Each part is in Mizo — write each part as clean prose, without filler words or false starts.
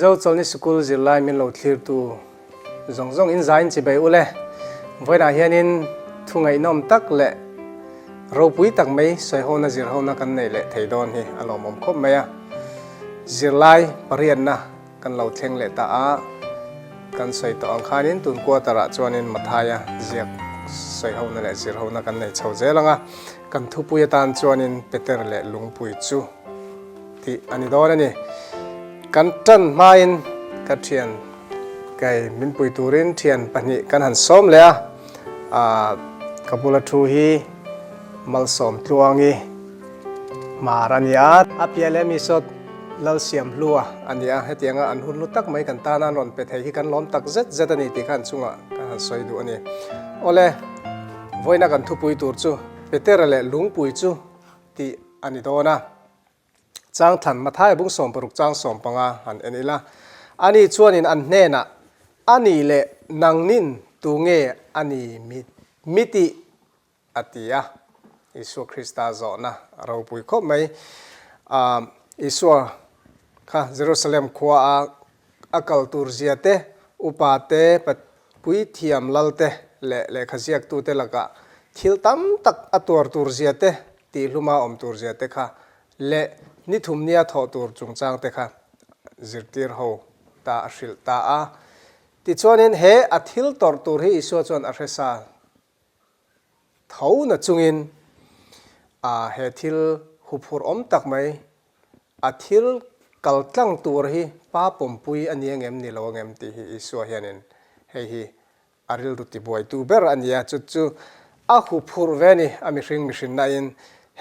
Mizo Chawlhni Sikul zirlai min lo thlirtu zawng zawng in zain chi bei ule. Vawiinah hianin thu ngaihnawm tak leh ropui tak mai sawihona zirhona kan neih leh thei dawn hi a lawmawm khawp mai a. Zirlai pariatna kan lo thleng leh ta a, kan sawi tawh ang khanin tun quarter ah chuanin Mathaia ziak sawihona leh zirhona kan nei chho zel ang a, kan thupui atan chuanin Peter leh Lungpui chu tih a ni dawn a ni. Kan tan hmain ka thian kei min pui turin thian pahnih kan han sawm leh a, ah ka bula thu hi Malsawm Tluangi Hmar a ni a, a piah leh mi sawt Lalsiamhlua a ni a, hetianga an hun hlu tak mai kan tana an rawn pe thei hi kan lawm tak zet zet a ni tih kha an chungah ka han sawi duh a ni. Awle, vawiina kan thupui tur chu Petera leh Lungpui chu tih a ni dawn a. Changthlan Mathaia bung 60 chang 15 han en ila, ani chuanin an hnenah, A nih leh nangnin tunge a ni mi tih? A ti a, Isua Krista zawhna a ropui khawp mai. Isua kha Jerusalem khua a a kal tur zia te, upa te, puithiam lal te leh lehkha ziaktute lakah thil tam tak a tuar tur zia te, tihhluma awm tur zia te kha leh ni thumnia thawh tur chungchang te kha zirtir ho ta a hrilh ta a. Tichuanin he a thil tawrh tur hi Isua chuan a hre sa Tho na chungin a he thil huphurh awm tak mai, a thil kal tlang tur hi pa pawmpui a ni angem ni lo angem tih hi Isua hianin hei hi a rilru tibuaitu ber a ni a, chu chu a huphurh ve a ni a mihring mihrinnain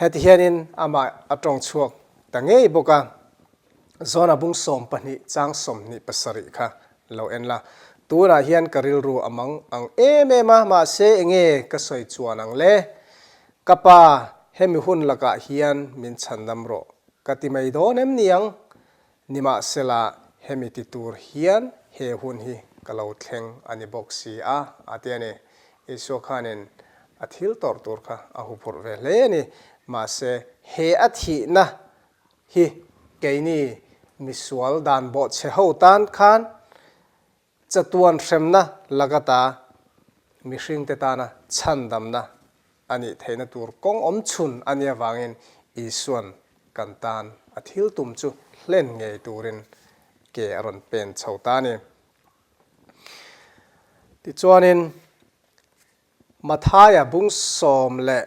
heti hianin amah a tawng chhuak ta ngei bawk a. Zawna bung 12 chang 27 kha lo en la. Tunah hian ka rilru a mang ang em em a, mahse enge ka sawi chuan ang le? Ka pa, hemi hun lakah hian min chhandam rawh ka ti mai dawn em ni ang? Nimahsela hemi ti tur hian he hun hi ka lo thleng a ni bawk si a, a ti a ni. Isua khanin a thil tawrh tur kha a huphurh ve hle a ni. Mahse he a thihna Hi keini misual dan bawhchhe ho tan khan chatuan hremna lagata mihringte tana chhandamna a nih theihna tur kawng awm chhun a nih avangin Isuan kan tan a thil tum chu hlen ngei turin ke a rawn pen chho ta a ni. Tichuanin. Mathaia bung 16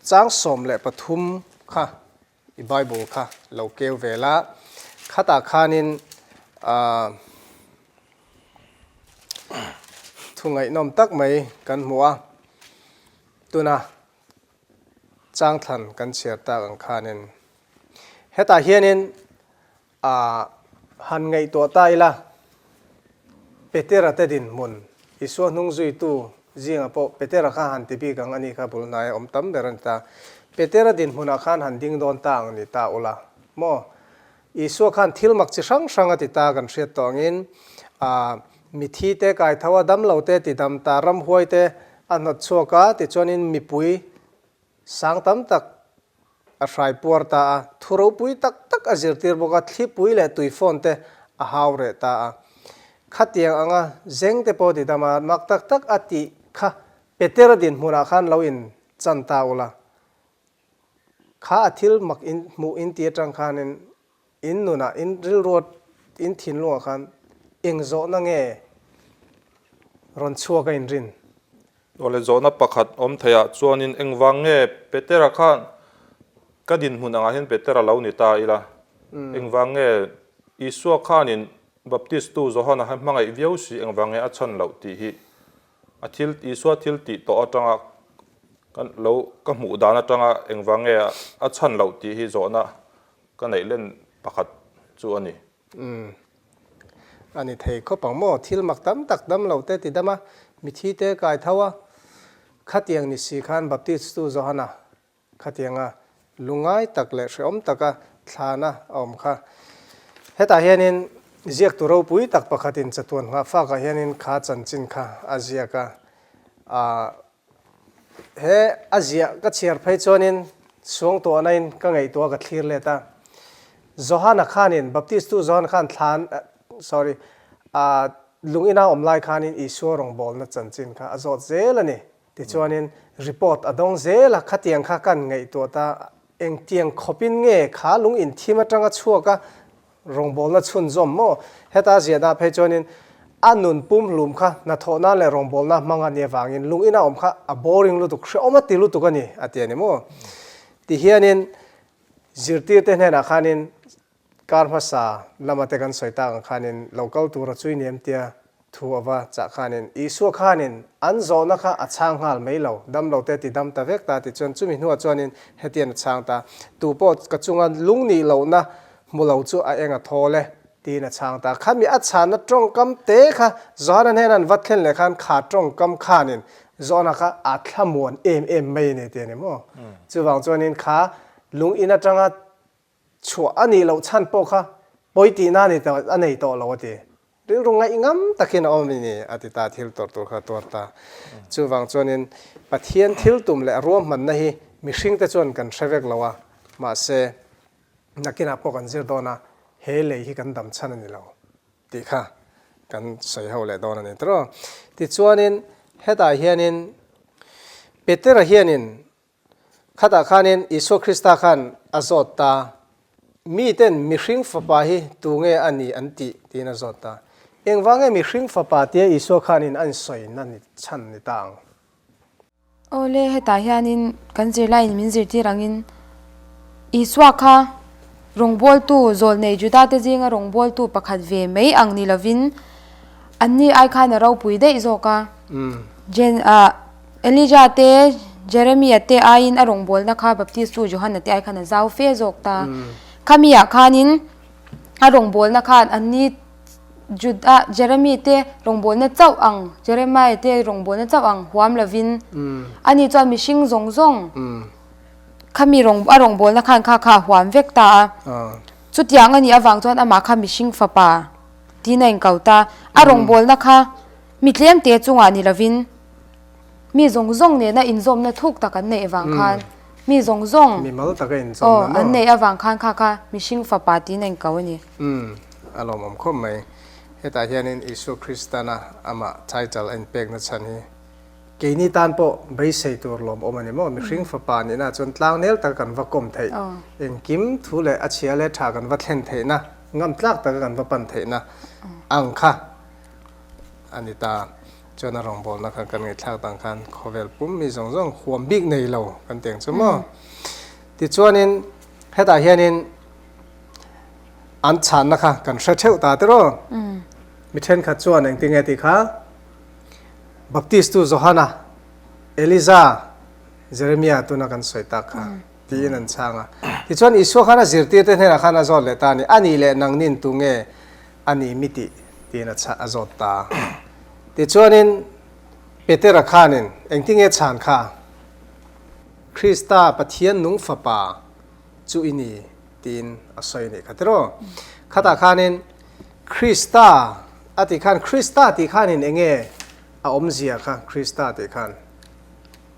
chang 13 kha i Bible kha lo keu ve la, khatah khanin thu ngaihnawm tak mai kan hmu a, tuna changthlan kan chhiar tak ang khanin hetah hianin A han ngaihtuah ta ila, Petera te dinhmun, Isua hnung zuitu zingah pawh Petera kha han ti bik ang a ni kha bul hnaia awm tam ber a ni ta. Petera dinhmunah khan han ding dawn ta ang ni ta ula maw? Isua khan thil mak chi hrang hrang a ti ta kan hriat tawh angin, a mithi te kai tho a, damlo te ti dam ta, ramhuai te a hnawt chhuak a, tichuanin mipui sang tam tak A hrai puar ta a, thu ropui tak tak a zirtir bawk a, thlipui leh tuifawn te a hau reh ta a. Khatiang anga zeng te pawh ti dam a, mak tak tak a tih kha Petera dinhmunah khan lo in chan ta ula. Kha a thil mak in hmuh in ti atang khanin In nunah, in rilruat, in thinlungah khan eng zawhna nge rawn chhuak a inrin? Awle, zawhna pakhat awm theiah chuanin engvang nge Petera khan ka dinhmun angah hian Petera lo ni ta ila? Engvang nge Isua khanin Baptistu Johana hi hmangaih viau si engvang nge a chhan loh tih hi a thil Isua thil tih tawh atanga ka lo ka hmuh dan atanga engvang nge a chhan loh tih hi zawhna Ka neih len pakhat chu a ni. Umm. A ni thei khawp ang maw? Thil mak tam tak dam lo te ti dam a, mithi te kai tho a, khatiang ni si khan Baptist tu Johana khatianga lungai tak leh hrehawm taka thlana a awm kha. Hetah hianin ziaktu ropui tak pakhatin chatuan nghahfakah hianin kha chanchin kha a ziak a, ah He a ziah ka chhiar phei chuanin suangtuahnain ka ngaihtuah ka thlir let a. Johana khanin, Baptistu Johana khan thlan, sorry, lung ina awm lai khanin Isua rawngbawlna chanchin kha a zawt zel a ni. Tichuanin report a dawng zel a, khatiang kha kan ngaihtuah ta, engtiang khawpin nge kha lung in thim atanga chhuak a rawngbawlna chhunzawm maw? Heta ziahna phei chuanin a nun pumhlum kha hnathawh nan leh rawngbawlna hmang a nih avangin lung ina awm kha a boring lutuk, hrehawm a ti lutuk a ni a ti a ni maw? Tihianin zirtirte hnenah khanin Kar hmasa lama te kan sawi tak ang khanin lo kal tura chui niam tia thu a va chah khanin Isua khanin an zawhna kha a chhang nghal mai lo, dam lo te ti dam ta vek ta tichuan chumi hnuah chuanin hetian a chhang ta, Tu pawh ka chunga lung nih lohna hmu lo chu a eng a thawl e tiin a chhang ta. Khami a chhanna tawngkam te kha Johana hnena an va thlen leh khan kha tawngkam khanin Johana kha a thlamuan em em mai a ni ti a ni maw? Chuvang chuanin kha lung in atanga Chhuah a nih loh chhan pawh kha pawi tihna a ni tawh a nei tawh lo a ti. Rilru ngaih ngam takin a awm i ni a ti ta, thil tawrh tur kha a tuar ta. Chuvang chuanin Pathian thil tum leh a ruahmanna hi mihringte chuan kan hre vek lo a, mahse nakinah pawh kan zir dawn a, he lei hi kan dam chhan a ni lo tih kha kan sawi ho leh dawn a ni tawh. Tichuanin hetah hianin Petera hianin Khatah khanin Isua Krista khan a zawt ta, Miten mihring fapa hi tunge a ni an tih? tiin a zawt ta. Engvang nge mihring fapa tia Isua khanin a insawina ni chhan ni ta ang? Awle, hetah hianin kan zirlaiin min zirtir angin Isua kha rawngbawltu, zawlnei Judate zinga rawngbawltu pakhat ve mai ang ni lovin anni ai khan a ropui daih zawk a. Jen, ah, Elijah te, Jeremiah te aiin a rawngbawlna kha Baptistu Johana te ai khan a zau fe zawk ta. Khamiah khanin a rawngbawlna khan anni Judah, Jeremy te rawngbawlna chauh ang, Jeremiah te rawngbawlna chauh ang huam lovin ani chuan mihring zawng zawng khami rawn a rawngbawlna khan kha kha a huam vek ta a. Chutiang a nih avang chuan amah kha mihring fapa tiin a inkau ta. A rawngbawlna kha Mi tlemte chungah ni lovin mi zawng zawng nena inzawmna thuk tak an neih avang khan mi zawng zawng Mi mal taka inzawmna maw? An neih avang khan kha kha mihring fapa tiin a inko a ni. Umm, a lawmawm khawp mai. Hetah hianin Isua Kristana amah title a inpekna chhan hi keini tan pawh beisei tur lawmawm a ni maw? Mihring fapa nihna chuan tlangnel taka kan va kawm theih, engkim thu leh a chhia leh tha kan va thlen theihna, ngam tlak taka kan va pan theihna ang kha a ni ta. Chuan a rawngbawlna kha kan ngaihthlak dan khan khawvel pum mi zawng zawng huam bik nei lo kan ti ang chu maw. Tichuanin hetah hianin an chhanna kha kan hre theuh ta tiraw. Mi thenkhat chuan engtinge tih kha Baptistu Johana, Eliza, Jeremia tuna kan sawi tak kha tiin an chhang a. Tichuan Isua khan a zirtirte hnenah khan a zawt leh ta a ni, A nih leh nangnin tunge A ni mi tih tiin a chah a zawt ta. Tichuanin Petera khanin engtinge chhan kha? Krista Pathian nung fapa chu i ni tiin a sawi nih kha tiraw? Khatah khanin Krista a tih khan Krista tih khanin enge a awmzia kha Krista tih khan?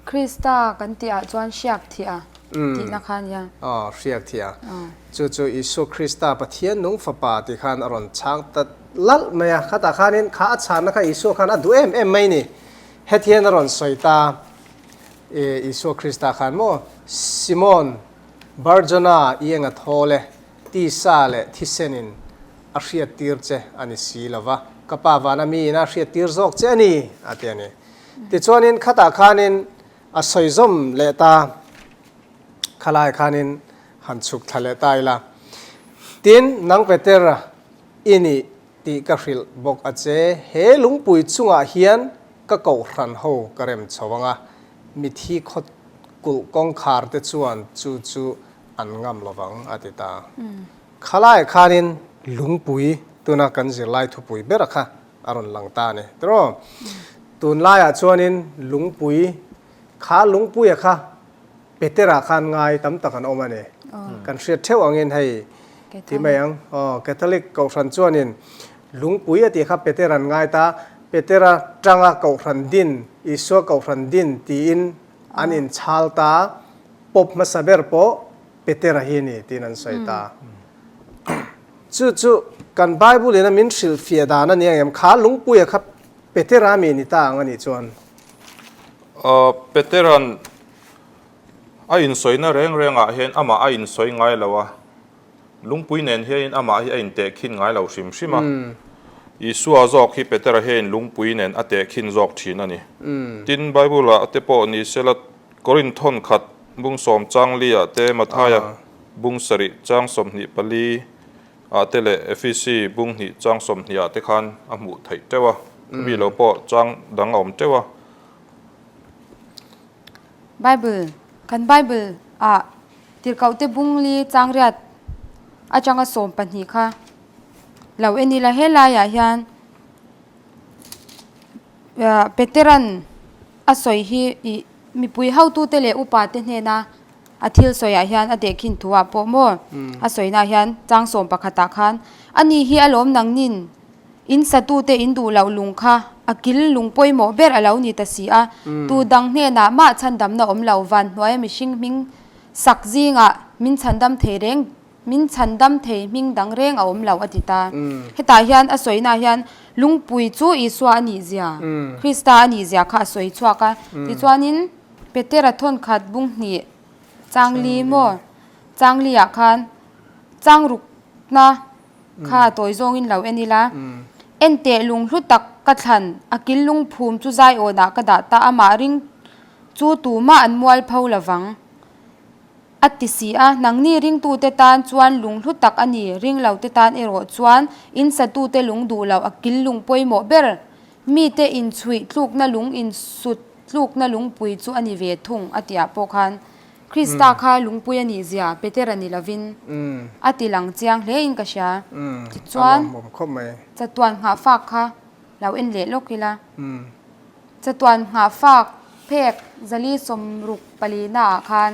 Krista kan tih ah chuan hriak thih a tihna kha a nia. Aw, hriak thih a. Chu chu Isua Krista Pathian nung fapa tih khan a rawn chhang ta lalh mai a. Khatah khanin kha a chhanna kha Isua khan a duh em em mai ni. Hetihian a rawn sawi ta, Isua Krista khan maw, Simon, Barjona i enga thawl e, tisa leh thisenin a hriattir che a ni si lo va, ka Pa vana miin a hriattir zawk che a ni, a ti a ni. Tichuanin khatah khanin a sawi zawm leh ta, khalai khanin han chhuk thla leh ta ila. Tin, nang Petera i nih tih ka hrilh bawk a che, he lungpui chungah hian ka kohhran ho ka rem chho ang a, mithi khaw kulh kawngkhar te chuan chu chu an ngam lovang a ti ta. Khalai khanin lungpui tuna kan zirlai thupui bera kha a rawn lang ta a ni. Tiraw? Tunlaiah chuanin lungpui, kha lungpuia kha Petera khan ngai tam tak an awm a ni. Kan hriat theuh angin hei ti mai ang. Aw, Catholic Kohhran chuanin lungpui a tih kha Petera an ngai ta, Petera tanga Kohhran din, Isua Kohhran din tiin an inchhal ta, Pope hmasa ber pawh Petera hi a ni tiin an sawi ta. Chu chu kan Bible in a min hrilhfiah dan a ni ang em? Kha lungpuia kha Petera mi ni ta ang a nih chuan. Petera'n a insawina reng rengah hian amah a insawi ngai lo a, lungpui nen hianin amah hi a intehkhin ngai lo hrim hrim a. Isua zawk hi Petera hianin lungpui nen a tehkhin zawk thin a ni. Tin, Bible-ah te pawh ni sela Korinth thawn khat bung sawm chang li ah te, Mathaia bung sarih chang 24 ah te leh Efisi bung hnih chang 20 ah te khan a hmuh theih teuh a, mi lo pawh chang dang a awm teuh a. Bible, Kan Bible ah tirhkoh te bung li chang riat atanga 12 kha lo en ila helaiah hian Petera'n a sawi hi ih mipui hotute leh upate hnena a thil sawiah hian a tehkhin thuah pawh maw a sawinaah hian chang sawm pakhatah khan ani hi a lawm nangnin in satute in duh loh lung kha a kil lung pawimawh ber a lo ni ta si a, tu dang hnenah mah chhandamna awm lo van hnuaia mihring hming sak zingah min chhandam thei reng Min chhandam thei hming dang reng a awm lo, a ti ta. Hetah hian a sawinaah hian lungpui chu Isua a nih zia, Krista a nih zia kha a sawi chhuak a. Tichuanin Petera thawn khat bung hnih chang li maw chang liah khan chang rukna kha a tawi zawngin lo en ila, Enteh lung hlu tak ka thlan, a kil lungphum chu zaiawnah ka dah ta, amah ring chu tumah an mualpho lovang. A ti si a, nangni ringtute tan chuan lung hlu tak a ni, ringlote tan erawh chuan in satute lung duh loh a kil lung pawimawh ber. Mite inchhuih tlukna lung insut tlukna lungpui chu a ni ve thung, a tihah pawh khan Krista kha lungpui a nih zia Petera ni lovin a ti lang chiang hlein ka hria. Tichuan, chatuan nghahfak kha lo en leh lawk ila. Chatuan nghahfak phek zali sawmruk palina ah khan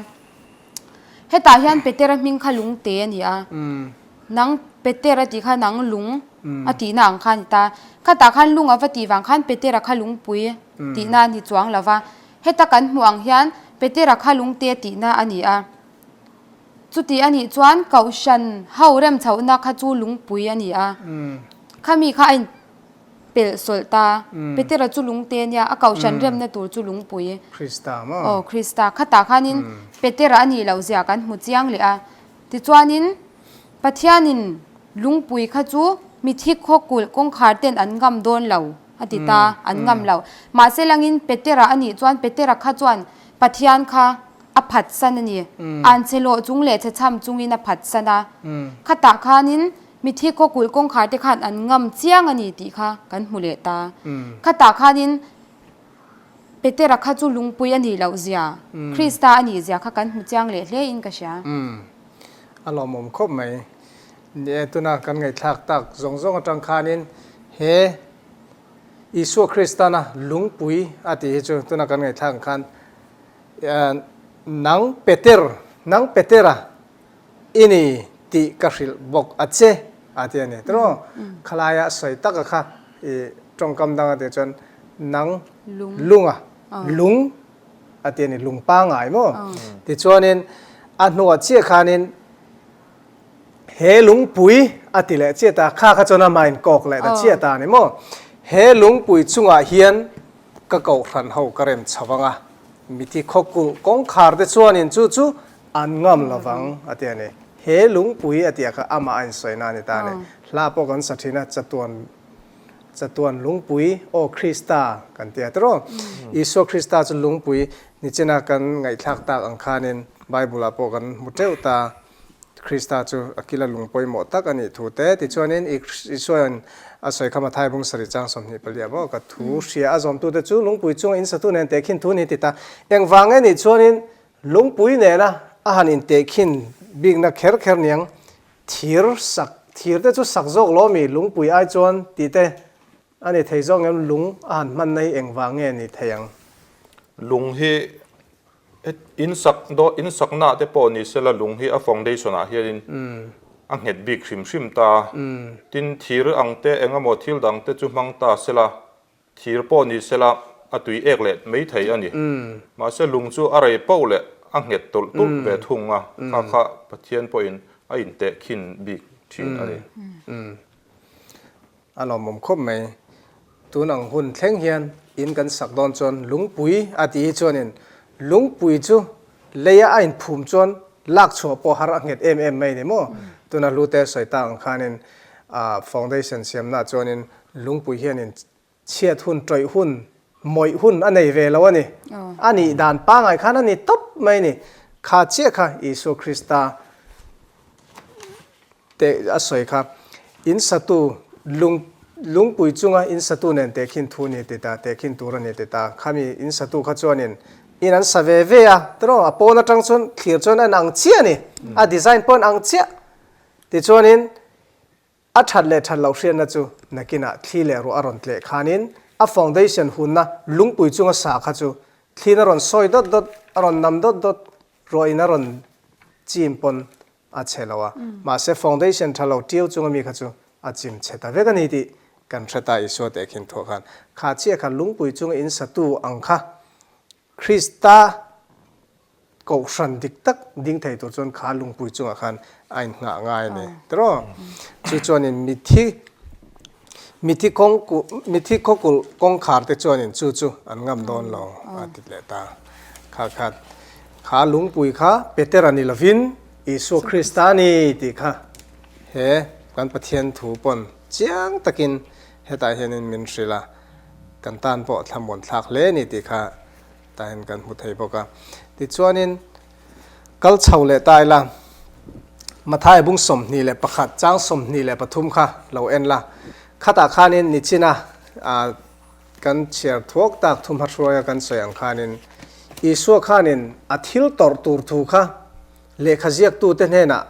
hetah hian Petera hming kha lungte a ni a, nang Petera tih kha nang lung a tihna ang kha a ni ta. Khatah khan lung a va tih vang khan Petera kha lungpui tihna a ni chuang lo va, heta kan hmuh ang hian Petera kha lungte tihna a ni a. Chuti a nih chuan Kohhran ho remchhohna kha chu lungpui a ni a, khami kha a in. Pelh sawlh ta. Petera chu lungte nia, a kohhran remna tur chu lungpui. Krista maw? Aw, Krista. Khatah khanin Petera a nih loh zia kan hmu chiang leh a. Tichuanin Pathianin lungpui kha chu mithi khaw kulh kawngkhar ten an ngam dawn lo a ti ta, an ngam lo. Mahse langin Petera a nih chuan Petera kha chuan Pathian kha a phatsan a ni. Anchhe lawh chung leh chhechham chungin a phatsan a. Khatah khanin Mithi khaw kulh kawngkhar te khan an ngam chiang a ni tih kha kan hmu leh ta. Khatah khanin Petera kha chu lungpui a nih loh zia, Krista a nih zia kha kan hmu chiang leh hle in ka hria. A lawmawm khawp mai. Ni e, tuna kan ngaihthlak tak zawng zawng atang khanin he Isua Kristana lungpui a tih hi chu tuna kan ngaihthlak ang khan nang Peter, nang Petera I ni tih ka hrilh bawk a che a ti a ni. Tiraw? Khalaia sawi taka kha i tawngkam dang a tih chuan nang lunga lung a ti a ni, lung pangai maw? Tichuanin a hnuah chiah khanin he lungpui a ti leh chiah ta, kha kha chuan amah in kawk leh ta chiah ta a ni maw? He lungpui chungah hian ka kohhran ho ka rem chho ang a, mithi khawkulh kawngkhar te chuanin chu chu An ngam lovang a ti a ni. He lungpui a tih ah kha amah a insawi na a ni ta a ni. Hla pawh kan sa thin a, chatuan chatuan lungpui, Aw Krista kan ti a tiraw? Isua Krista chu lungpui nichina kan ngaihthlak tak ang khanin Bible ah pawh kan hmu teuh ta. Krista chu a kila lung pawimawh tak a nih thu te. Tichuanin Isuain a sawi kha Mathai bung sarih chang 24 ah pawh ka thu hria a zawmtute chu lungpui chunga insatu nen tehkhin thu a ni ti ta. Engvang nge nih chuanin Lungpui nena a han intehkhin bikna kher kher niang, thir sak, thir te chu sak zawk lo mi lungpui ai chuan tih te a ni thei zawk ngem lung a han hmanna hi engvang nge ni thei ang? Lung hi in sak daw in sakna te pawh ni sela lung hi a foundation ah hianin a nghet bik hrim hrim ta a, tin thir ang te engemaw thil dang te chu hmang ta sela Thir pawh ni sela a tui ek leh mai thei a ni. Mahse lung chu a rei poh leh a nghet tawlh tawlh ve thung a, kha kha Pathian pawhin a intehkhin bik. Thin a ni. A lawmawm khawp mai. Tun ang hun thleng hian in kan sak dawn chuan lungpui a tih hi chuanin lungpui chu leia a inphum chuan lak chhuah pawh har a nghet em em mai ni maw? Tuna hlute sawi tak ang khanin foundation siamnaah chuanin lungpui hianin Chhiat hun, tawih hun, mawih hun a nei ve lo a ni. A nih dan pangai khan a ni tawp mai a ni. Kha chiah kha Isua Krista te a sawi kha, In satu lung, lungpui chunga in satu nen tehkhin thu ni ti ta, tehkhin tur a ni ti ta. Khami in satu kha chuanin in an sa ve ve a, tiraw? A pawn atang chuan thlir chuan a inang chiah a ni. A design pawh a inang chiah. Tichuanin A that leh that loh hriatna chu nakinah thli leh ruah a rawn tleh khanin a foundation hunna lungpui chunga sa kha chu thliin a rawn sawi dawt dawt, a rawn nam dawt dawt, ruahin a rawn chim pawn a chhe lo a. Mahse foundation tha lo tiu chunga mi kha chu a chim chhe ta vek a ni tih kan hre ta Isua tehkhin thuah khan kha chiah kha lungpui chunga in satu ang kha Krista Kohhran dik tak ding thei tur chuan kha lungpui chungah khan a innghah ngai a ni tiraw? Chu chuanin mithi mithi kawng mithi khawkulh kawngkhar te chuanin chu chu an ngam dawn lo a ti leh ta. Kha khat kha lungpui kha Petera ni lovin Isua Krista a ni tih kha he kan Pathian thu pawn chiang takin hetah hianin min hrilh a, kan tan pawh thlamuan thlak hle a ni tih kha Tah hian kan hmu thei bawk a. Tichuanin kal chho leh ta ila, Matthai bung 21 chang 23 kha lo en la. Khatah khanin nichina kan chhiar thuak tak thumha hruaia kan sawi ang khanin Isua khanin a thil tawrh tur thu kha lehkha ziaktute hnenah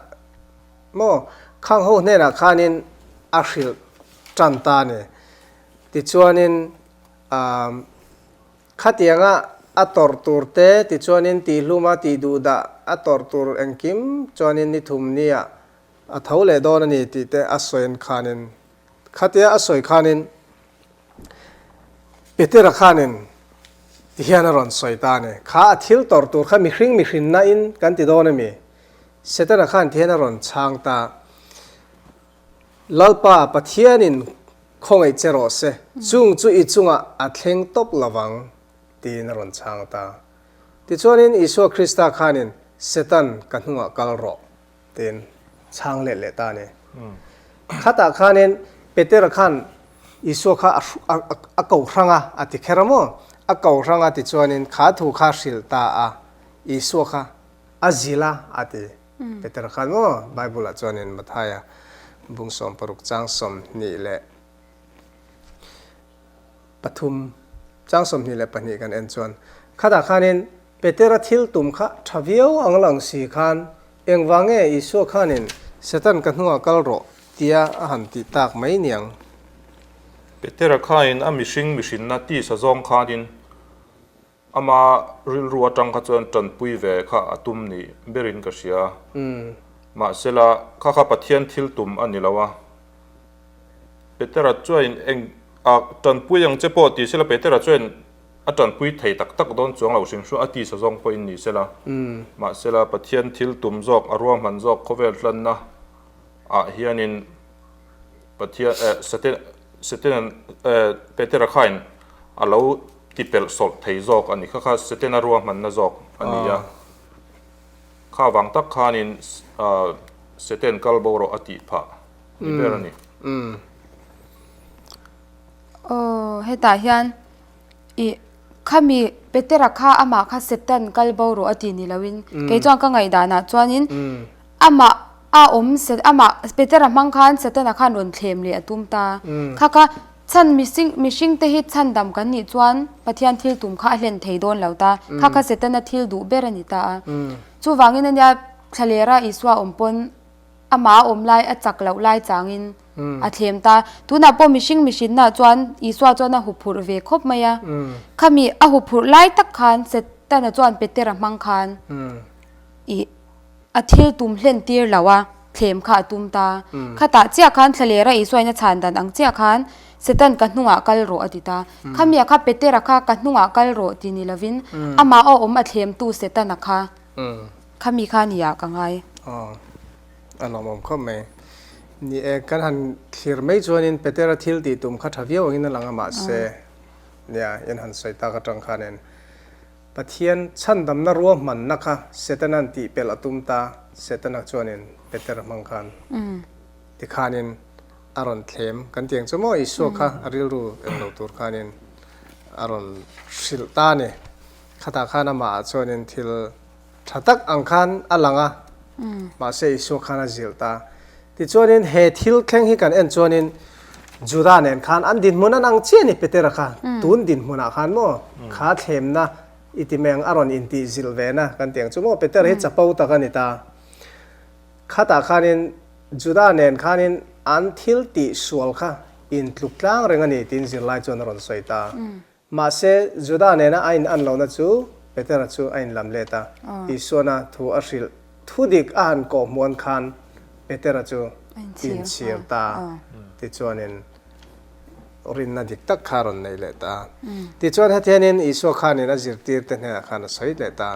maw khang ho hnenah khanin a hrilh tan ta a ni. Tichuanin Khatianga a tawrh tur te tichuanin tihhluma tih duh dah a tawrh tur engkim chuanin ni thum nia a tho leh dawn a ni tih te a sawi khanin khatia a sawi khanin Petera khanin tihian a rawn sawi ta a ni. Kha a thil tawrh tur kha mihring mihrinna in kan ti dawn a mi? Setana khan tihian a rawn chhang ta. Lalpa Pathianin Khawngaih che rawh se, chung chu i chungah a thleng tawp lovang, tiin a rawn chhang ta. Tichuanin Isua Krista khanin, Setan, ka hnungah kal rawh, tiin chhang let leh ta a ni. Khatah khanin Petera khan Isua kha a ko hrang a, a ti kher a maw? A ko hrang a, tichuanin kha thu kha hrilh ta a, Isua kha a zil a, a ti. Peter khan maw Bible ah chuanin Mathaia bung 60 chang 23 chang 22 kan en chuan khatah khanin Petera thil tum kha tha viau ang lang si khan engvang nge Isua khanin Satan ka hnungah kal rawh tia a han tih tak mai niang. Petera khain a mihring mihrinna tisa zawng khanin Ama rilru atang kha chuan tanpui ve kha a tum ni berin ka hria a. Mahsela, kha kha Pathian thil tum a ni lo a. Petera chuan eng a tanpui ang che pawh ti sela Petera chuan a tanpui thei tak tak dawn chuang lo hrim hrim a tisa zawng pawhin ni sela. Mahsela, Pathian thil tum zawk, a ruahman zawk khawvel hlanna ah hianin Pathian eh Satan Satan eh Petera khain a lo ti pelh sawlh thei zawk a ni. Kha kha Setena ruahmanna zawk a ni a. Kha vang tak khanin Seten kal bo rawh a tih phah ni ber a ni. Aw, hetah hian i khami Petera kha amah kha Setan kal bo rawh a ti ni loin kei chuan ka ngaihdanah chuanin amah a awm amah Petera hmang khan Setana khan rawn thlem leh a tum ta. Kha kha Chhan mihring mihringte hi chhandam kan nih chuan Pathian thil tum kha a hlen thei dawn lo ta. Kha kha Setana thil duh ber a ni ta a. Chuvangin a nia thlalera Isua awm pawn amah a awm lai a chak loh lai changin a thlem ta. Tunah pawh mihring mihrinnaah chuan Isua chuan a huphurh ve khawp mai a. Khami a huphurh lai tak khan Setana chuan Petera hmang khan ih A thil tum hlen tir lo a, thlem kha a tum ta. Khatah chiah khan thlalera Isuain a chhan dan ang chiah khan, Setan ka hnungah kal rawh a ti ta. Khamia kha Petera kha ka hnungah kal rawh ti ni lovin, amah a awm a thlemtu Setana kha khami kha nia ka ngai. Aw, a lawmawm khawp mai. Ni e, kan han thlir mai chuanin Petera thil tih tum kha tha viau angin a lang a, mahse nia in han sawi tak atang khanin Pathian chhandamna ruahmanna kha Setana'n tih pelh a tum ta, Setana chuanin Petera hmang khan tikhanin a rawn thlem kan ti ang chu maw, Isua kha a rilru eng lo tur khanin a rawn hrilh ta a ni. Khatah khan amahah chuanin thil tha tak ang khan a lang a, mahse Isua khan a zilh ta. Tichuanin he thil thleng hi kan en chuanin Juda nen khan an dinhmun an ang chiah a ni Petera kha, tun dinhmunah khan maw kha thlemna i ti mai ang a rawn intih zilh ve na kan ti ang chu maw Petera hi chapo tak a ni ta. Khatah khanin Juda nen khanin an thil tih sual kha intluk tlang reng a ni tiin zirlai chuan a rawn sawi ta. Mahse, Juda nena a in an lohna chu Petera chu a inlam let a. Isuana thu a hrilh thu dik a han kawh hmuan khan Petera chu inchhir ta tichuanin rinna dik tak kha a rawn nei leh ta. Tichuan hetianin Isua khanin a zirtirte hnenah khan a sawi leh ta.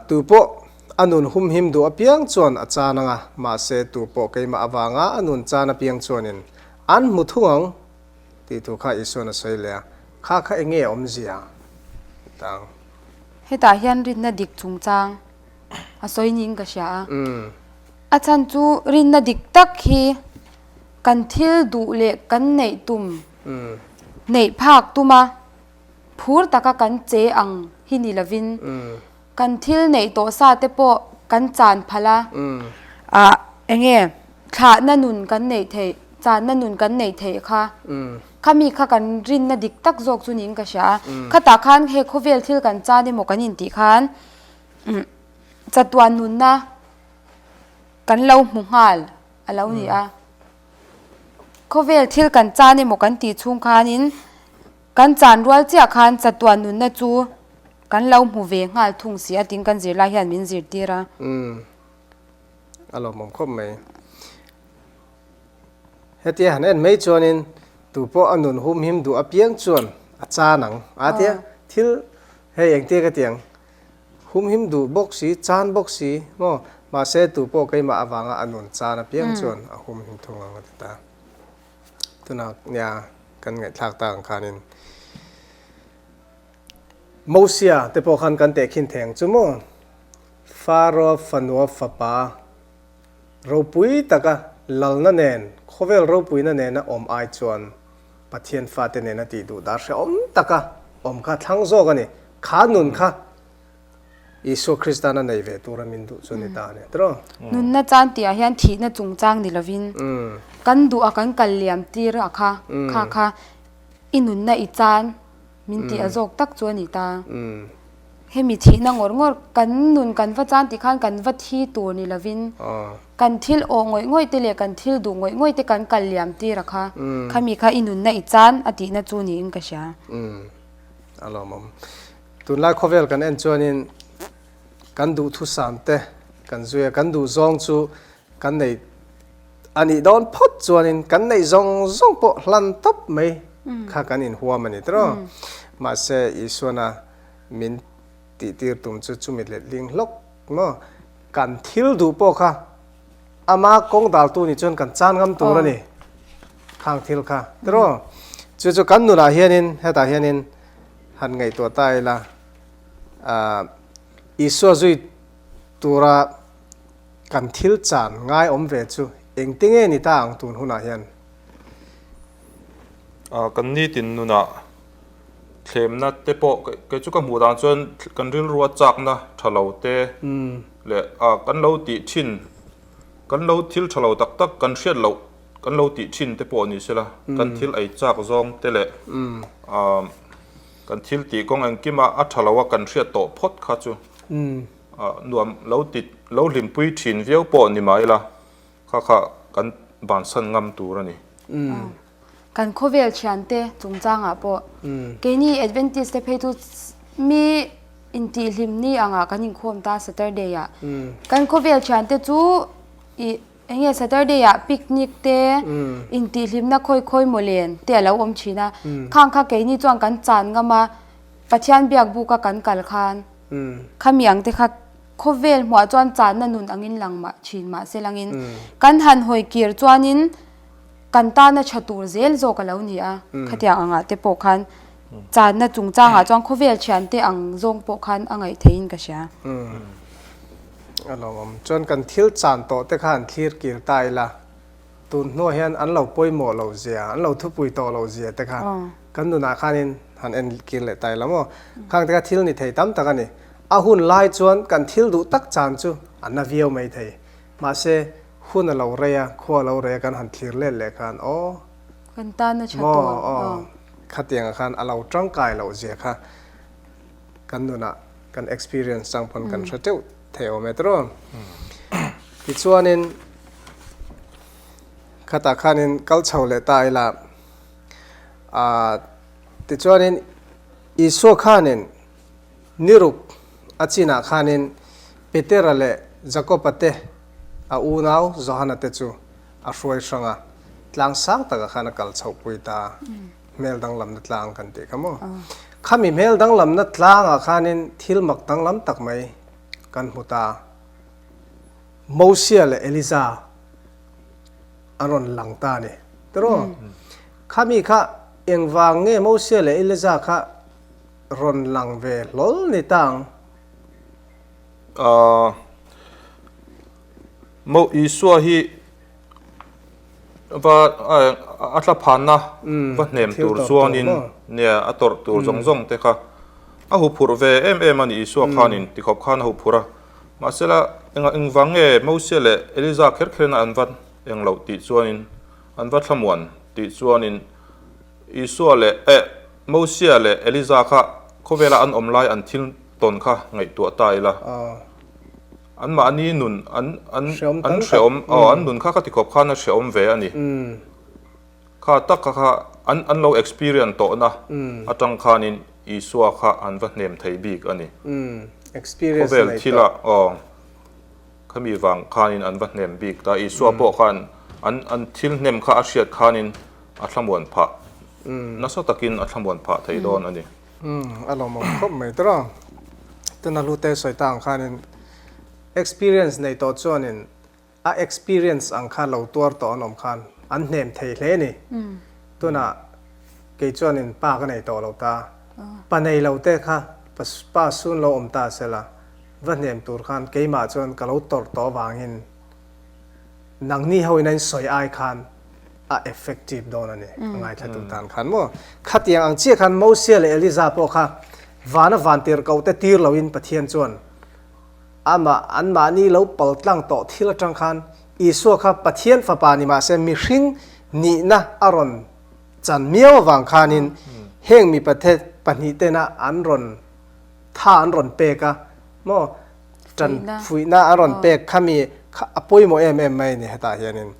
Tu pawh a nun humhim duh apiang chuan a chan ang a, mahse tu pawh keimah avanga a nun chan apiang chuanin an hmu thung ang. Tih thu kha Isua'n a sawi leh a, Kha kha eng nge awmzia? Tang. Hetah hian rinna dik chungchang a sawi niin ka hria a. A chhan chu rinna dik tak hi kan thil duh leh kan neih tum, neih phak tuma phur taka kan che ang hi ni lovin, Kan thil neih tawh sa te pawh kan chan phalh a, ah eng nge thlahna nun kan neih theih, channa nun kan neih theih kha, khami kha kan rinna dik tak zawk chu niin ka hria a. Khatah khan he khawvel thil kan chan emaw kan intih khan chatuan nunna kan lo hmu nghal a lo ni a. Khawvel thil kan chan emaw kan tih chhung khanin Kan chan rual chiah khan chatuan nunna chu kan lo hmu ve nghal thung si a tin kan zirlai hian min zirtir a. Umm a lawmawm khawp mai. Hetia han en mai chuanin tu pawh a nun humhim duh apiang chuan a chan ang a tia thil hei engtia ka ti ang humhim duh bawk si chan bawk si maw mahse tu pawh keimah avanga a nun chan apiang chuan a humhim thung ang a ti ta. Tunah nia kan ngaihthlak tak ang khanin Mosia te pawh khan kan tehkhin thei ang chu maw? Faro fanua fapa ropui taka lalna nen, khawvel ropuina nena awm ai chuan Pathian fate nena tih duh dar hrehawm taka awm kha thlang zawk a ni. Kha nun kha Isua Kristan a nei ve tura min duh chu a ni ta a ni tiraw? Nunna chan tihah hian thihna chungchang ni lovin kan duh a kan kal liam tir a kha kha kha i nunna i chan min tih a zawk tak chu a ni ta. Hemi thihna ngawr ngawr kan nun kan va chan tih khan kan va thi tur ni lovin kan thil awh ngawih ngawih te leh kan thil duh ngawih ngawih te kan kal liam tir a kha khami kha i nunna i chan a tihna chu niin ka hria. A lawmawm. Tunlai khawvel kan en chuanin kan duhthusam te kan zui a, kan duh zawng chu kan nei a nih dawn phawt chuanin kan neih zawng zawng pawh hlan tawp mai kha kan inhuam a ni tiraw. Mahse Isuana min tihtir tum chu chumi letling hlawk maw kan thil duh pawh kha ama kawng daltu nih chuan kan chan ngam tur a ni khang thil kha tiraw. Chu chu kan nunah hianin hetah hianin Han ngaihtuah ta ila, Isua zui tura kan thil chan ngai awm ve chu engte nge ni ta ang tun hunah hian? Kan nitin nunah thlemna te pawh kei chu ka hmuh dan chuan kan rilrua chakna tha lo te leh kan lo tih thin, kan lo thil tha lo tak tak kan hriat loh Kan lo tih thin te pawh ni sela, kan thil ei chak zawng te leh kan thil tih kawng engkima a tha lo a kan hriat tawh phawt kha chu nuam lo ti lo hlimpui thin viau pawh ni mah ila kha kha kan bansan ngam tur a ni. Kan khawvel thiante chungchangah pawh keini Adventist te phei chu mi intihhlim ni angah kan inkhawm ta Saturday ah kan khawvel thiante chu ih Eng nge Saturday ah picnic te, intihhlimna khawi khawi maw len te a lo awm thin a. Khang kha keini chuan kan chan ngam a, Pathian biak buk a kan kal khan khami ang te kha. Khawvel hmuah chuan channa nun angin lang mah thin mah se langin kan han hawi kir chuanin kan tana tha tur zel zawk a lo ni a. Khatiang angah te pawh khan channa chungchangah chuan khawvel thiante ang zawng pawh khan a ngaih theihin ka hria. A lawmawm. Chuan kan thil chan tawh te kha han thlir kir ta ila. Tun hnuah hian an lo pawimawh loh zia, an lo thupui tawh loh zia te kha kan nunah khanin han en kir leh ta ila maw? Khang te kha thil ni thei tam tak a ni. A hun lai chuan kan thil duh tak chan chu a na viau mai thei. Mahse, hun a lo rei a, khua a lo rei a kan han thlir let leh khan aw, Kan tan a tha maw tur aw, khatiangah khan a lo tangkai loh zia kha kan nunah kan experience chang pawn kan hre teuh thei awm e tiraw. Tichuanin khatah khanin kal chho leh ta ila ah tichuanin Isua khanin niruk a chinah khanin Petera leh Jakoba te a unau Johana te chu a hruai hrang a, tlang sang takah khan a kal chhohpui ta a, hmel danglamna tlang kan tih kha maw. Khami hmel danglamna tlangah khanin thil mak danglam tak mai kan hmu ta a. Mosia leh Eliza an rawn lang ta a ni. Tiraw? Khami kha engvang nge Mosia leh Eliza kha rawn lang ve hlawl ni ta ang? Ahh Mo Isua hi va a thla phanna va hnem tur chuanin nia a tawrh tur zawng zawng te kha a huphurh ve em em a ni Isua khanin tikhawp khan a huphurh a. Mahsela engah engvang nge Mosia leh Eliza kher kherina an va eng loh tih chuanin an va thlamuan tih chuanin Isua leh eh Mosia leh Eliza kha khawvela an awm lai an thil tawn kha ngaihtuah ta ila. An mahni nun an an an hreawm aw an nun kha ka ti khawp khan a hreawm ve a ni. Kha tak kha kha an an lo experience tawhna atang khanin Isua kha an va hnem thei bik a ni. Khawvel thila aw khami vang khanin an va hnem bik ta. Isua pawh khan an an thil hnem kha a hriat khanin a thlamuan phah nasa takin a thlamuan phah thei dawn a ni. Umm a lawmawm khawp mai tawh a, tuna hlute sawi ta ang khanin experience nei tawh chuanin a experience ang kha lo tuar tawh an awm khan an hnem thei hle a ni. Tunah kei chuanin pa ka nei tawh lo ta, pa nei lo te kha pa sun lo awm ta sela va hnem tur khan keimah chuan ka lo tawrh tawh avangin Nangni ho in a in sawi ai khan a effective dawn a ni, a ngaithlatu tan khan maw? Khatiang ang chiah khan Mosia leh Eliza pawh kha vana vantirhkoh te tir loin Pathian chuan amah anmahni lo pal tlang tawh thil atang khan Isua kha Pathian fapa ni mahse mihring nihna a rawn chan miau avang khanin heng mipa te pahnihtena an rawn tha an rawn pek a maw? Ṭan fuihna a rawn pek kha mi kha a pawimawh em em mai a ni hetah hianin.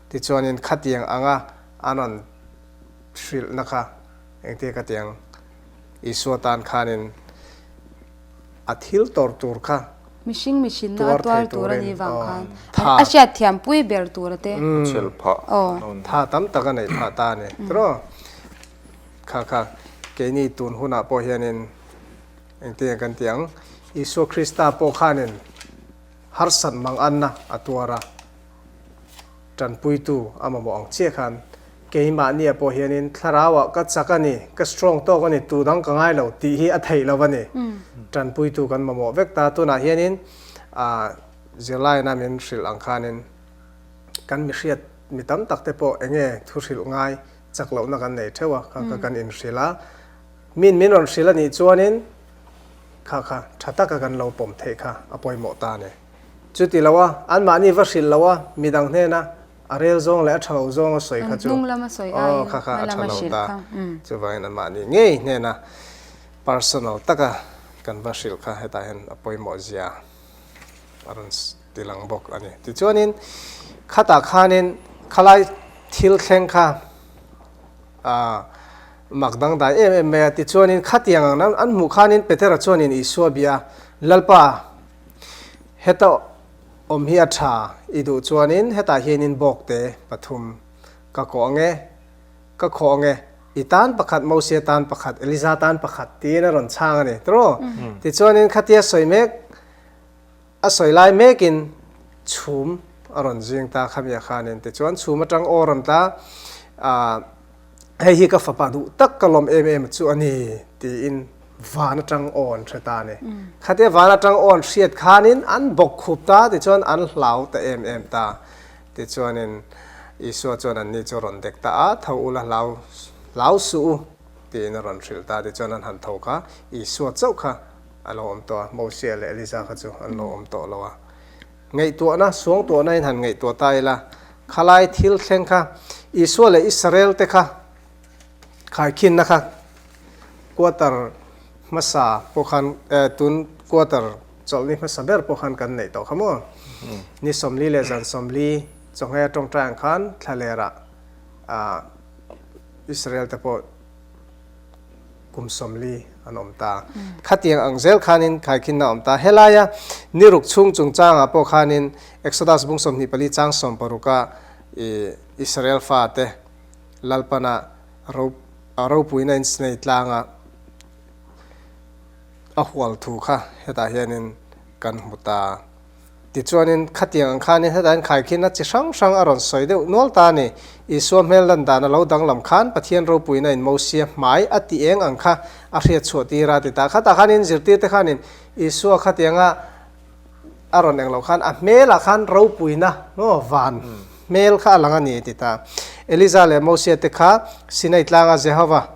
Tichuanin khatiang anga an rawn hrilhna kha engtia ka tiang Isua tan khanin a thil tawr tur kha Mihring mihrinna a tuar tur a nih vang khan a hriat thiam pui ber tur a te. Tha tam tak a neih phah ta a ni. Tiraw? Kha kha keini tun hunah pawh hianin Engtin kan ti ang? Isua Krista pawh khanin harsat mang anna a tuar a, tanpuitu a mamawh ang chiah khan keimahnia pawh hianin thlarauah ka chak a ni, ka strong tawk a ni, tu dang ka ngai lo tih hi a theih lo a ni. Tanpuitu kan mamawh vek ta. Tunah hianin zirlaina min hrilh ang khanin kan mihriat mi tam tak te pawh enge thu hrilh ngai chak lohna kan nei theuh a, kha kha kan inhrilh a. Min min rawn hrilh a nih chuanin kha kha tha taka kan lo pawm theih kha a pawimawh ta a ni. Chuti lo a, anmahni va hrilh lo a, midang hnena a rel zawng leh a tha lo zawng a sawi kha chu aw kha kha a tha lo ta. Chuvangin anmahni ngei hnena personal taka kan va hrilh kha hetah hian a pawimawh zia a rawn ti lang bawk a ni. Tichuanin khatah khanin khalai thil thleng kha A mak dangdai em em mai a, tichuanin khatiang ang an hmuh khanin Petera chuanin Isua bia a, Lalpa, heta awm hi a tha i duh chuanin hetah hianin bawkte pathum ka kawh ang e, ka khawh ang e, i tan pakhat, Mosia tan pakhat, Eliza tan pakhat tiin a rawn chhang a ni, tiraw? Tichuanin khatia sawi mek. A sawi lai mekin chhum a rawn zing ta khamiah khanin tichuan chhum atang aw rawn tla a, hei hi ka fapa duh tak ka lawm em em chu a ni tiin van atang aw an hre ta a ni. Khatia van atang aw an hriat khanin an bawk khup ta tichuan an hlau ta em em ta. Tichuanin Isua chuan anni chu a rawn dek ta a, tho ula hlau hlau suh u tiin a rawn hrilh ta tichuan an han tho kha Isua chauh kha A lo awm tawh a, Mosia leh Eliza kha chu an lo awm tawh lo a. Ngaihtuahna, suangtuahna in han ngaihtuah ta ila, khalai thil thleng kha Isua leh Israel te kha khaikhinna kha quarter hmasa pawh khan eh tun quarter chawlhni hmasa ber pawh khan kan neih tawh kha maw? Ni 40 leh zan 40 chawnghei a tawngtai ang khan thlalerah ah Israel te pawh kum 40 an awm ta. Khatiang ang zel khanin khaikhinna a awm ta. Helaia ni ruk chhung chungchangah pawh khanin Exodus bung 24 chang 16 a Israel fate Lalpana a ropuina in Sinai tlanga a hual thu kha hetah hianin kan hmu ta. Tichuanin, khatiang ang khanin hetah hian khaikhin a chi hrang hrang a rawn sawi deuh nual ta a ni. Isua hmel lan dan a lo danglam khan Pathian ropuina in Mosia hmai a ti eng ang kha a hriat chhuah tir a ti ta. Khatah khanin zirtirte khanin Isua khatianga a rawn eng loh khan a hmelah khan ropuina maw van hmel kha a lang a ni a ti ta. Eliza leh Mosia te kha Sinai tlanga Jehova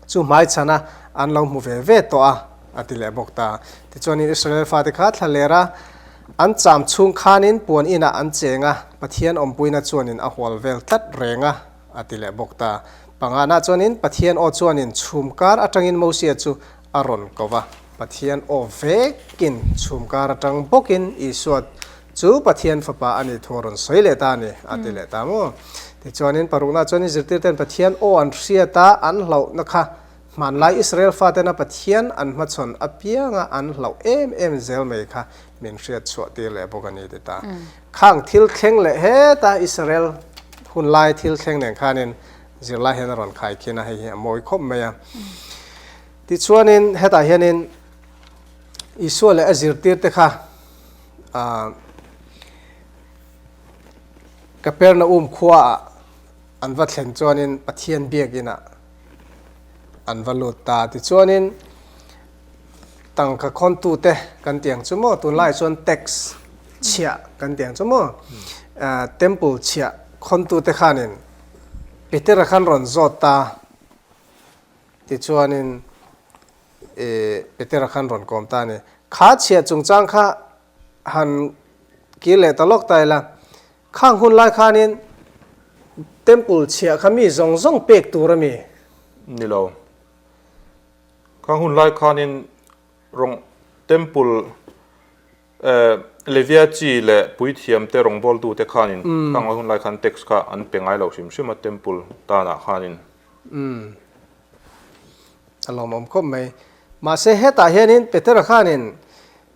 Chu hmaichhana an lo hmu ve ve tawh a, a ti leh bawk ta. Tichuanin Israel fate kha thlaler a, an cham chhung khanin puan inah an cheng a, Pathian awmpuina chuanin a hual vel tlat reng a, a ti leh bawk ta. Pangana chuanin Pathian aw chuanin chhum kar atangin Mosia chu a rawn ko va, Pathian aw vekin chhum kar atang bawkin Isua Chu Pathian Fapa a nih thu a rawn sawi leh ta a ni, a ti leh ta maw? Tichuanin parukna chuanin zirtirte'n Pathian aw an hriat a, an hlauhna kha hmanlai Israel fatena Pathian an hmachhawn apianga an hlauh em em zel mai kha min hriat chhuah tir leh bawk a ni ti ta. Khang thil thleng leh heta Israel hunlai thil thleng nen khanin zirlai hian a rawn khaikhin a, hei hi a mawi khawp mai a. Tichuanin hetah hianin Isua leh a zirtirte kha Kapernaum khuaah an va thlen chuanin Pathian biakinah an va lut ta. Tichuanin tangka khawntute kan tih ang chu maw, tunlaiah chuan tax chhiah kan tih ang chu maw, temple chhiah khawntute khanin Petera khan rawn zawt ta. Tichuanin Petera khan rawn kawm ta a ni. Kha chhiah chungchang kha han kir leh ta lawk ta ila, khang hun lai khanin temple chhiah kha mi zawng zawng pek tur a mi? Ni lo. Khang hun lai khanin rawng temple Levia chi leh puithiamte rawngbawltute khanin khang hun lai khan tax kha an pe ngai lo hrim hrim a temple tanah khanin. Umm. A lawmawm khawp mai. Mahse hetah hianin Petera khanin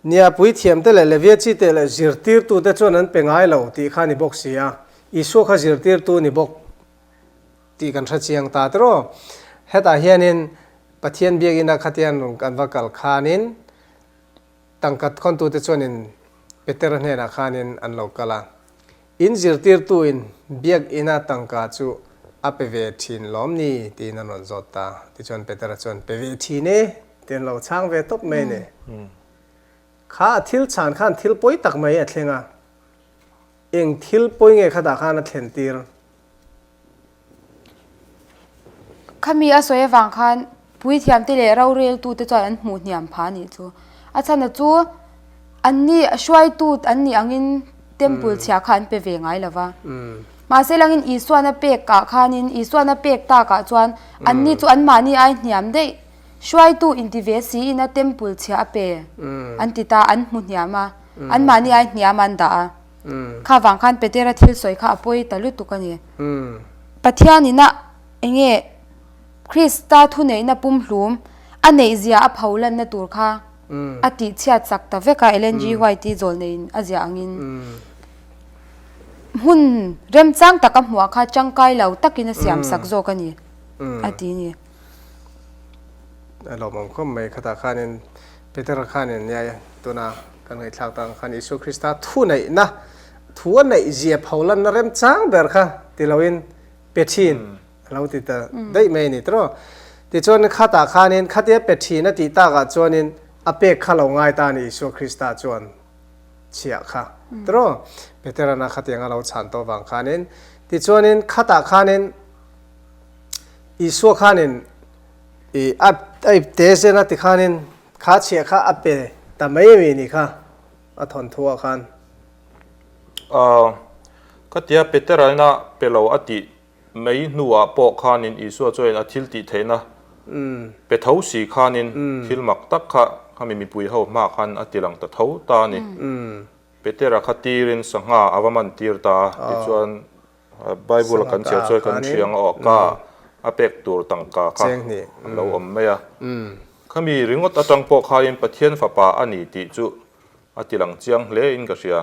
Nia puithiamte leh Levia chite leh zirtirtute chuan an pe ngai lo tih kha ni bawk si a, Isua kha zirtirtu ni bawk tih kan hre chiang ta tiraw. Hetah hianin Pathian biakina khatian an va kal khanin Tangka khawntute chuanin Petera hnenah khanin an lo kal a. In zirtirtuin biakina tangka chu a pe ve thin lawm ni? tiin an rawn zawt ta. Tichuan Petera chuan, Pe ve thin e, ti an lo chhang ve tawp mai a ni. Kha a thil chhan khan thil pawi tak mai a thleng a. Eng thil pawi nge khatah khan a thlen tir? Khami a sawi avang khan puithiamte leh roreltute chuan an hmuh hniam phah a nih chu. A chhan a chu anni hruaitu an nih angin temple chhia kha an pe ve ngai lo va. Mahse langin Isuan a pek ah khanin Isuan a pek tak ah chuan anni chu anmahni ai hniam daih hruaitu inti ve siin a temple chhia a pe an ti ta an hmu hniam a anmahni ai hniam an dah a. Kha vang khan Petera thil sawi kha a pawi ta lutuk a ni. Pathianin a enge Krista thuneihna pumhlum a neihzia a pho lanna tur kha a tihchhiat chak ta vek a, Ellen G. White-i zawlneiin a ziah angin hmun remchang taka hmuah kha tangkai lo takin a siam sak zawk a ni a ti a ni. A lawmawm khawp mai khatah khanin Petera khanin nia tuna. Kan ngaihthlak tak ang khan Isua Krista thuneihna, thu a neih zia pholanna remchang ber kha ti loin pe thin a lo ti ta daih mai a ni tawh. Tichuan khatah khanin khatia pe thin a tih takah chuanin a pek kha lo ngai ta a ni Isua Krista chuan chhiah kha tawh. Peterana khatiang a lo chhan tawh vang khanin tichuanin khatah khanin Isua khanin i a ipte zena tikhanin Kha chhiah kha a pe ta mai ami ni kha a thawnthu ah khan. Aw, ka tia Peteraina pe lo a tih mai hnuah pawh khanin Isua chuanin a thil tih theihna pe tho si khanin thil mak tak kha khami mipui ho hmaah khan a ti lang ta tho ta a ni. Petera kha tirin sangha a va man tir ta a, tichuan Bible a kan chhiar chuan kan thiang a aw ka a pek tur tangka kha a lo awm mai a. Khami ringawt atang pawh khain Pathian fapa a ni tih chu a ti lang chiang hle in ka hria.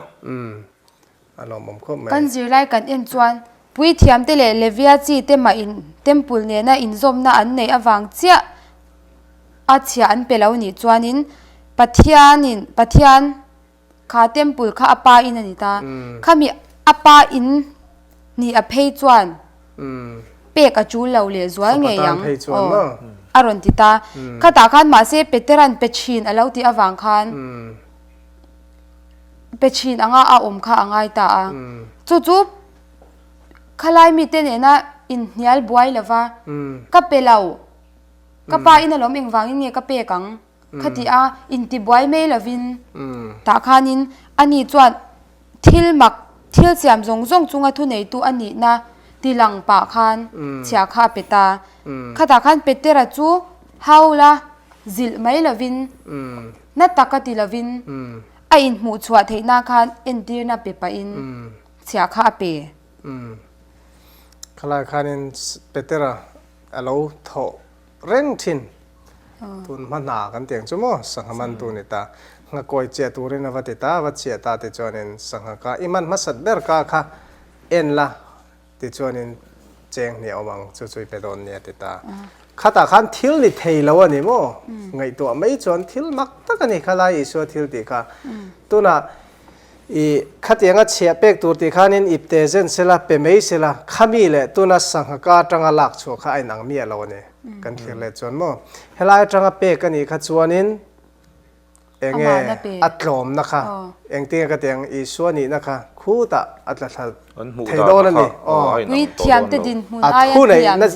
Kan zirlai kan en chuan Puithiamte leh Levia chi te mah in Temple nena inzawmna an neih avang chiah a chhia an pe lo nih chuanin Pathianin Pathian Kha temple kha a pa in a ni ta. Khami a pa in ni a phei chuan pek a chul lo leh zual ngei ang aw a rawn ti ta. Khatah khan mahse Petera'n pe thin a lo tih avang khan pe thin anga a awm kha a ngai ta a. Chu chu khalai mite nena inhnial buai lova ka pe lo, ka pa in alawm engvangin nge ka pek ang? Khati a intibuai mai lovin tah khanin ani chuan thil mak thil siam zawng zawng chunga thuneitu a nihna ti lang pah khan chhia kha a pe ta. Khatah khan Petera chu haula zilh mai lovin na taka ti lovin a inhmuh chhuah theihna khan entirna pe pahin chhia kha a pe. Khalai khanin Petera a lo thawh reng thin. Tun hma hna kan ti ang chu maw? Sangha mantu ni ta. Nghakawi chiah turin a va ti ta, a va chiah ta tichuanin sangha ka i man hmasat ber ka kha en la tichuanin cheng hnih a awm ang chu chu i pe dawn nia ti ta. Khatah khan thil ni thei lo a ni maw? Ngaihtuah mai chuan thil mak tak a ni kha lai Isua thil tih kha. Tunah I khatianga chhiah pek tur tih khanin ipte zen sela, pe mai sela, khami leh tuna sangha ka atanga lak chhuah kha a inang miah lo a ni. Kan thlir leh chuan maw? Helai atanga pek a nih kha chuanin enge a tlawmna kha, engtinge ka ti ang, Isua nihna kha khutah a tla thla thei dawn a ni. A thuneihna,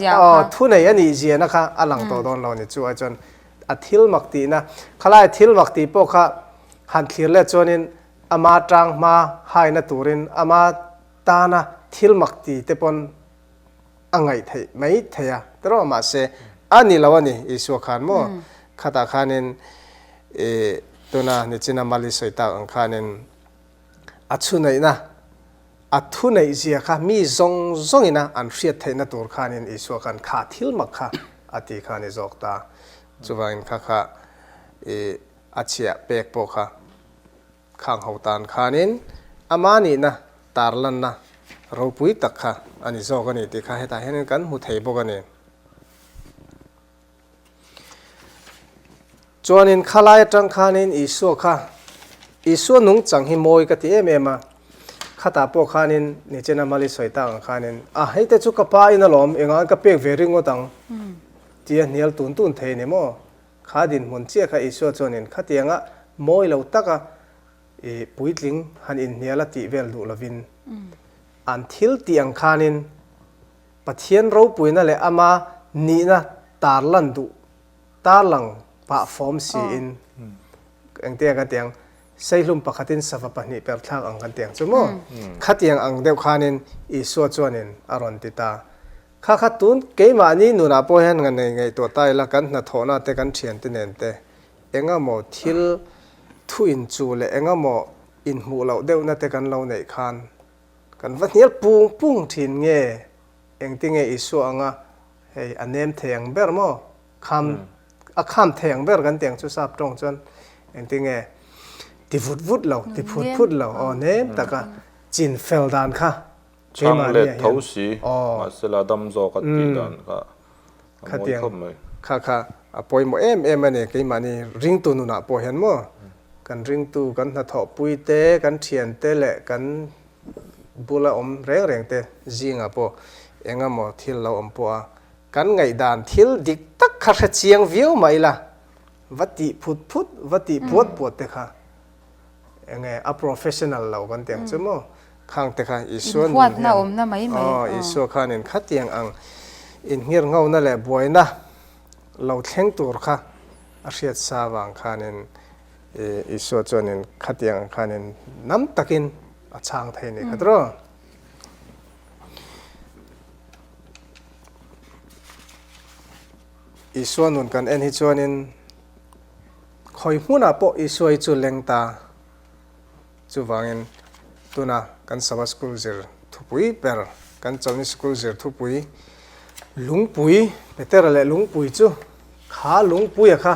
thunei a nih ziahna kha a lang tawh dawn lo a ni. Chu ai chuan a thil mak tihna, khalai thil mak tih pawh kha Han thlir let chuanin ama tang hma haina turin ama tana thil mak ti te pawn a ngaih theih mai thei a tiraw mahse a ni lo a ni Isua khan maw khatah khanin ih tuna nichina Mali sawi tak ang khanin a chhuneihna a thuneih zia kha mi zawng zawngina an hriat theihna tur khanin Isua khan kha thil mak kha a ti kha a ni zawk ta chuvangin kha kha ih A chhiah pek pawh kha khang ho tan khanin ama nihna tarlanna ropui tak kha a ni zawk a ni tih kha hetah hianin kan hmu thei bawk a ni. Chuanin khalai atang khanin Isua kha Isua nungchang hi mawi ka ti em em a, khatah pawh khanin nichena Mali sawi tak ang khanin a hei te chu ka pa in alawm engah ka pek ve ringawt ang tia hnial tun tun thei a ni maw? Kha dinhmun chiah kha Isua chuanin khatianga mawi lo taka i puitling han inhnial a tih vel duh lovin, an thil tih ang khanin Pathian ropuina leh ama nihna tarlan duh tarlang pah fawm siin engtiang kan ti ang, seihlum pakhatin sava pahnih per thlak ang kan ti ang chu maw? Khatiang ang deuh khanin Isua chuanin a rawn ti ta. Kha kha tun keimahni nunah pawh hian nga nei ngaihtuah ta ila kan hnathawhna te kan thiante nen te engemaw thil thu inchuh leh engemaw inhmuh loh deuhna te kan lo neih khan kan va hnial pung pung thin nge engtinge Isua anga hei a nem thei ang ber maw kham a kham thei ang ber kan ti ang chu sap tawng chuan engtinge ti vut vut lo ti phut phut lo aw nem taka chin fel dan kha Chhang let tho si, mahsela dam zawk a tih dan kha a mawi khawp mai. Kha kha a pawimawh em em a ni, keimahni ringtu nunah pawh hian maw. Kan ringtu, kan hnathawhpui te, kan thiante leh kan bula awm reng reng te zingah pawh eng emaw thil lo awm pawh a, kan ngaihdan thil dik tak kha hre chiang viau mah ila, va tih phut phut, va tih puat puat te kha eng nge a professional lo kan tih ang chu maw? Khang te kha Isua nun hian aw Isua khanin khatiang ang inngirngona leh buaina lo thleng tur kha a hriat sa vang khanin Isua chuanin khatiang ang khanin nam takin a chhang thei a ni kha tawh. Isua nun kan en hi chuanin khawi hmunah pawh Isua hi chu leng ta. Chuvangin tuna kan Sabbath School zir thupui ber, kan Chawlhni Sikul zir thupui lungpui, Petera leh lungpui chu kha lungpuia kha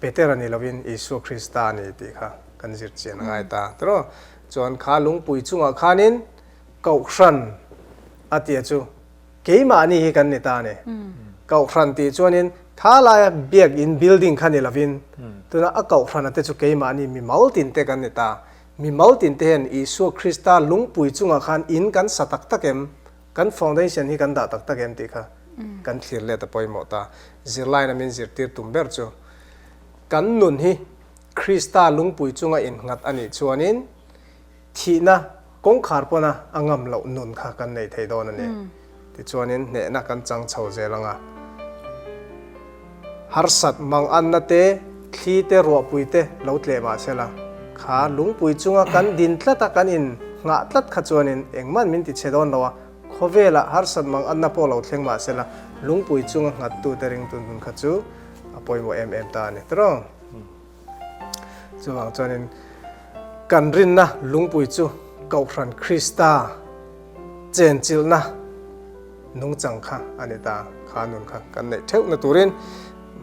Petera ni lovin Isua Krista a ni tih kha kan zir chian a ngai ta tiraw? Chuan kha lungpui chungah khanin Kohhran a tia chu Keimahni hi kan ni ta a ni. Kohhran tih chuanin tha laia biakin building kha ni lovin tuna a kohhrana te chu keimahni mimal tin te kan ni ta. Mimal tin te hian Isua Krista lungpui chungah khan in kan sa tak tak em, kan foundation hi kan dah tak tak em tih kha kan thlir let a pawimawh ta. Zirlaina min zirtir tum ber chu kan nun hi Krista lungpui chunga innghat a nih chuanin Thihna kawngkhar pawna a ngam loh nun kha kan nei thei dawn a ni. Tichuanin hnehna kan chang chho zel ang a. Harsat manganna te, thli te, ruahpui te lo tleh mah se la, kha lungpui chunga kan din tlat a, kan in nghah tlat kha chuanin engmah min ti chhe dawn lo a, khawvelah harsat manganna pawh lo thleng mah se la, lungpui chunga nghattute ringtu nun kha chu a pawimawh em em ta a ni tawh. Chuvang chuanin kan rinna lungpui chu Kohhran Krista chenchilhna nungchang kha a ni ta. Kha nun kha kan neih theuhna turin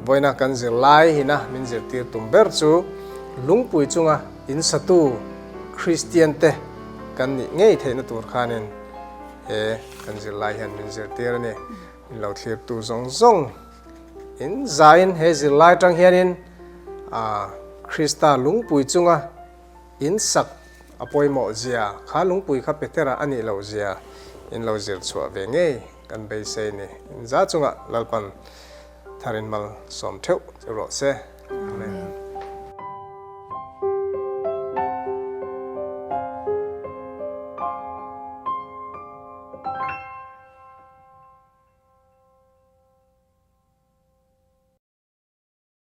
vawiina kan zirlai hina min zirtir tum ber chu lungpui chunga insatu Kristian te kan nih ngei theihna tur khanin he kan zirlai hian min zirtir a ni. Min lo thlirtu zawng zawng In zaiin he zirlai atang hianin Krista lungpui chunga in sak a pawimawh zia, kha lungpui kha Petera a nih loh zia in lo zir chhuah ve ngei kan beisei ni. In za chungah Lalpan tharin malsawm theuh che rawh se. Amen.